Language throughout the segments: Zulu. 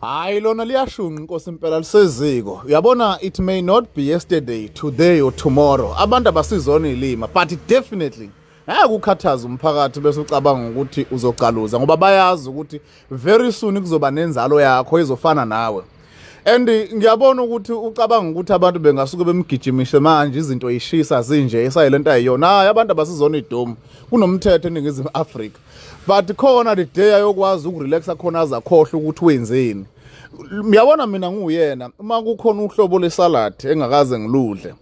Hayi, lona liyashunqa inkosi impela, liseziko. Uyabona, it may not be yesterday, today or tomorrow. Abantu abasizona ilima, but definitely ngeke ukhathaze umphakathi bese ucabanga ukuthi uzocaluza, ngoba bayazi ukuthi very soon kuzoba nenzalo yakho ezofana nawe. And ngiyabona ukuthi ucabanga ukuthi abantu bengasuke bemgijimise manje, izinto ishisa zinje, esayilento ayiyona. Hayi, abantu abasizona idomu, kunomthetho eNingizimu Afrika. But khona the day ayokwazi ukurelaxa khona, azakhohlwa ukuthi wenzeni. Uyabona, mina nguyena, uma kukhona uhlobo lesalad engakaze ngiludle,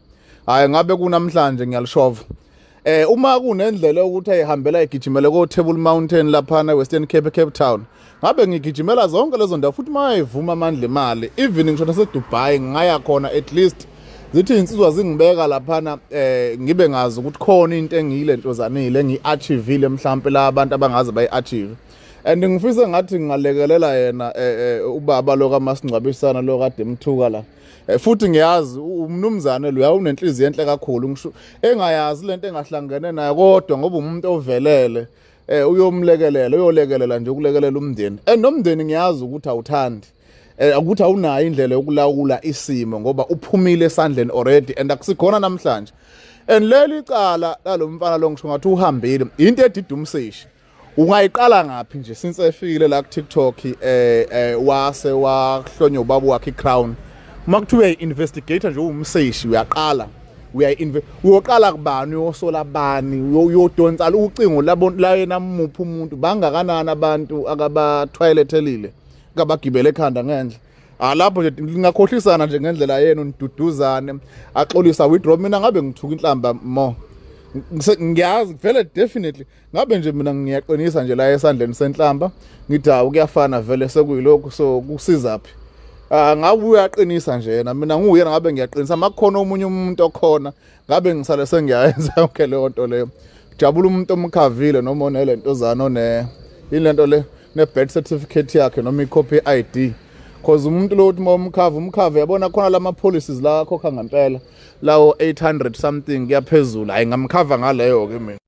hayi, ngabe kunamhlanje ngiyalishova. Uma kunendlela yokuthi ayihambela, igijimele ko Table Mountain laphana Western Cape, Cape Town, ngabe ngigijimela zonke lezo ndawo futhi. Mayivuma amandla imali, even ngisho nase Dubai ngaya khona, at least zithi insizwa zingibeka laphana, ngibe ngazi ukuthi khona into engiyile ntozanile engiyi-achievile, mhlampe la abantu abangaze bayi-achieve. And ngifisa ngathi ngingalekelela yena ubaba lo kamasingcwabisana lo kade emthuka la. Futhi ngiyazi umnumzane lo unenhliziyo enhle kakhulu, ngisho engayazi lento engahlangene nayo, kodwa ngoba umuntu ovelele uyomlekelela, uyolekelela nje ukulekelela umndeni. And nomndeni ngiyazi ukuthi awuthandi ukuthi awunayo indlela yokulawula isimo, ngoba uphumile esandleni already and akusikhona namhlanje. And leli cala lalomfana lo, ngisho ngathi uhambile, into edida umseshi, ungayiqala ngaphi nje since efikile la ku TikTok, wase wahlonywa ubaba wakhe icrown? Uma kuthiwa uyayi-investigate nje, uwumseshi, uyaqala uyoqala kubani? Uyosola bani? Uyodonsa ucingo labo la yena muphi umuntu? Bangakanani abantu akabathwayelethelile, kabagibele ekhanda ngendlela? Ah, lapho nje ngingakhohlisana nje ngendlela yenu, niduduzane, axolisa, withdraw. Mina ngabe ngithuka inhlamba more. Ngiyazi vele, definitely ngabe nje mina ngiyaqinisa nje la esandleni senhlamba, ngithi hawu, kuyafana vele, sekuyilokhu, so kusizaphi? Ah, ngabe uyaqinisa nje yena, mina nguyena ngabe ngiyaqinisa. Makukhona omunye umuntu okhona, ngabe ngisale sengiyayenza yonke leyo nto leyo. Jabula umuntu omkhavile noma onelentozana, one ilento le, ne-birth certificate yakhe noma ikhophi ye-ID, cause umuntu lo uthi uma umkhava, umkhava, yabona khona lama policies la akhokha ngempela lawo 800 something kuyaphezulu. Hayi, ngamkhava ngaleyo ke mina.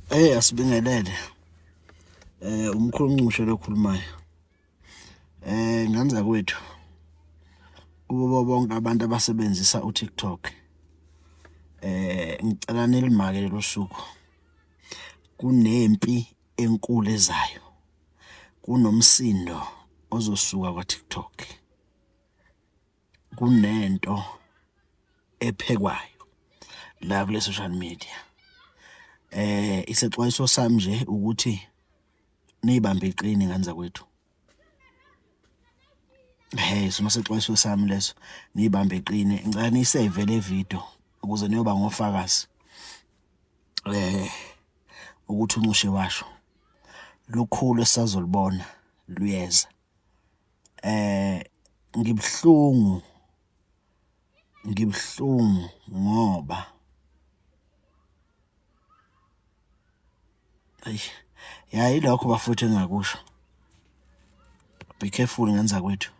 Hey, asibingelele. Umkhulu Ncushe lokhulumayo. Nganza kwethu. Kubo bonke abantu abasebenzisa uTikTok. Ngicela nilimake lolu suku. Kunempi enkulu ezayo. Kunomsindo ozosuka kwa TikTok. Kunento ephekwayo la kule social media. Isexwayiso sami nje ukuthi niyibambe iqini, nganza kwethu. Hey, sona sexwayiso sami leso, niyibambe iqine. Ngicela niyisave le video ukuze niyoba ngofakazi. Ukuthi uNcushe washo lukhulu esazolibona luyeza. Ngibuhlungu, ngibuhlungu ngoba ayi, ya, yilokho bafowethu engingakusho. Be careful, ngenza kwethu.